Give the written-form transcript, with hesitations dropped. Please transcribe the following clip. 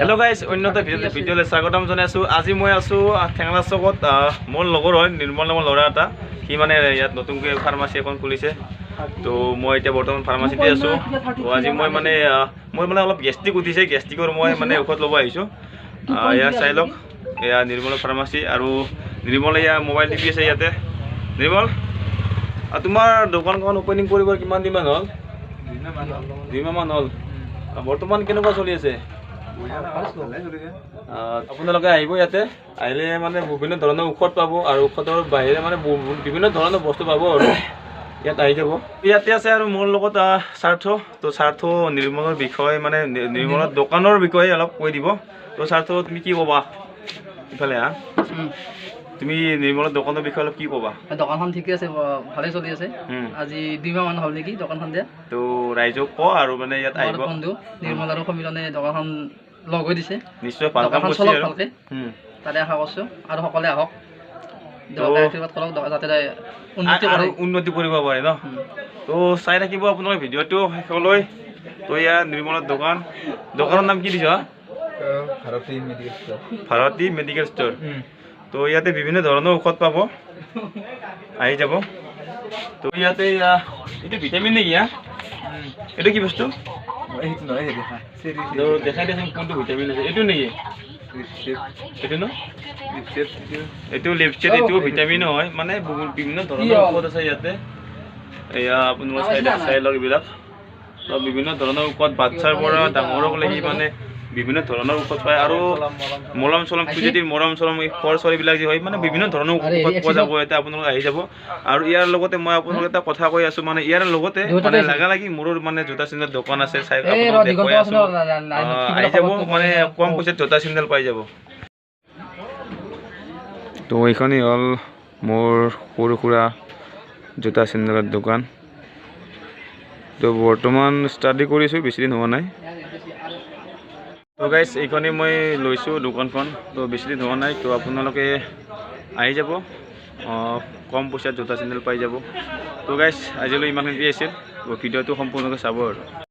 Hello' guys, অন্য এটা ভিডিঅ'লৈ স্বাগতম জনাইছোঁ। আজি মই আছোঁ ঠেঙালা চকত। মোৰ লগৰ হয় নিৰ্মল নামৰ ল'ৰা এটা, সি মানে ইয়াত নতুনকৈ ফাৰ্মাচী এখন খুলিছে। তো মই এতিয়া বৰ্তমান ফাৰ্মাচীতে আছোঁ। তো আজি মই মানে মোৰ মানে অলপ গেষ্ট্ৰিক উঠিছে, গেষ্ট্ৰিকৰ মই মানে ঔষধ ল'ব আহিছোঁ। এয়া চাই লওক, এয়া নিৰ্মলৰ ফাৰ্মাচী আৰু নিৰ্মলে এয়া মোবাইল টিপি আছে ইয়াতে। নিৰ্মল, তোমাৰ দোকানখন অ'পেনিং কৰিব কিমান দিনমান হ'ল? 2 মাহমান হ'ল। বৰ্তমান কেনেকুৱা চলি আছে? আপোনালোকে আহিব ইয়াতে, আহিলে মানে বিভিন্ন ধৰণৰ ঔষধ পাব আৰু ঔষধৰ বাহিৰে মানে বিভিন্ন ধৰণৰ বস্তু পাব আৰু ইয়াত আহি যাব। ইয়াতে আছে আৰু মোৰ লগত স্বাৰ্থ। তো স্বাৰ্থ নিৰ্মলৰ বিষয়ে মানে নিৰ্মলৰ দোকানৰ বিষয়ে অলপ কৈ দিব। তো স্বাৰ্থ, তুমি কি ক'বা? ইফালে হা, তুমি নিৰ্মলৰ দোকানৰ বিষয়ে অলপ কি ক'বা? দোকানখন ঠিকে আছে, ভালেই চলি আছে। আজি 2 মাহ মান হ'ল নেকি দোকানখন দিয়া। তো ৰাইজক ক আৰু মানে ইয়াত মোৰ আহিব। বন্ধু নিৰ্মল আৰু সমীৰণে দোকানখন লগ হৈ দিছে। নিশ্চয় ভাল কাম দোকানখন কৰিছে চলক আৰু ভালকে, তাৰে আশা কৰিছোঁ আৰু সকলোৱে আহক, দেউতাই আশীৰ্বাদ কৰক যাতে উন্নতি আৰু কৰে। উন্নতি কৰিব পাৰে ন। তো চাই থাকিব আপোনালোকে ভিডিঅ'টো শেষলৈ। তো ইয়াৰ নিৰ্মলৰ দোকান, দোকানৰ নাম কি দিছ? Bharati medical store. Bharati medical store. তো ইয়াতে বিভিন্ন ধৰণৰ ঔষধ পাব, আহি যাব। তো ইয়াতে এইটো ভিটামিন নেকি? হা, এইটো কি বস্তু? সেইটো নহয়, সেইটো দেখা। তো দেখাই দিয়াচোন কোনটো ভিটামিন আছে। এইটো নেকি? এইটো ন, এইটো লিপষ্টিক, এইটো ভিটামিনো হয়। মানে বহুত বিভিন্ন ধৰণৰ ঔষধ আছে ইয়াতে। এয়া আপোনালোকে চাই লওক এইবিলাক। তো বিভিন্ন ধৰণৰ ঔষধ, বাচ্ছাৰ পৰা ডাঙৰক লাগি মানে বিভিন্ন ধৰণৰ ঔষধ পায় আৰু মলম চলম, খুজুতিৰ মলম চলম, এই খৰ চৰ এইবিলাক যি হয়, মানে বিভিন্ন ধৰণৰ ঔষধ পোৱা যাব ইয়াতে। আপোনালোক আহি যাব। আৰু ইয়াৰ লগতে মই আপোনালোক এটা কথা কৈ আছো, মানে ইয়াৰ লগতে মানে লাগা লাগি মোৰো মানে জোতা চেন্দেল দোকান আছে, চাই এই ৰ আপোনালোক দিগন্ত দেখুৱাই আছে আছো। ন, নাই, আহি যাব, মানে কম পইচাত জোতা চেন্দেল পাই যাব। তো এইখনেই হ'ল মোৰ সৰু সুৰা জোতা চেন্দেলৰ দোকান। তো বৰ্তমান ষ্টাডি কৰিছোঁ, বেছি দিন হোৱা নাই। তো গাইজ, এইখনেই মই লৈছোঁ দোকানখন। তো বেছি দিন হোৱা নাই। তো আপোনালোকে আহি যাব, কম পইচাত জোতা চেন্দেল পাই যাব। তো গাইজ, আজিলৈ ইমানখিনি আছিল। তো ভিডিঅ'টো সম্পূৰ্ণকৈ চাব আৰু।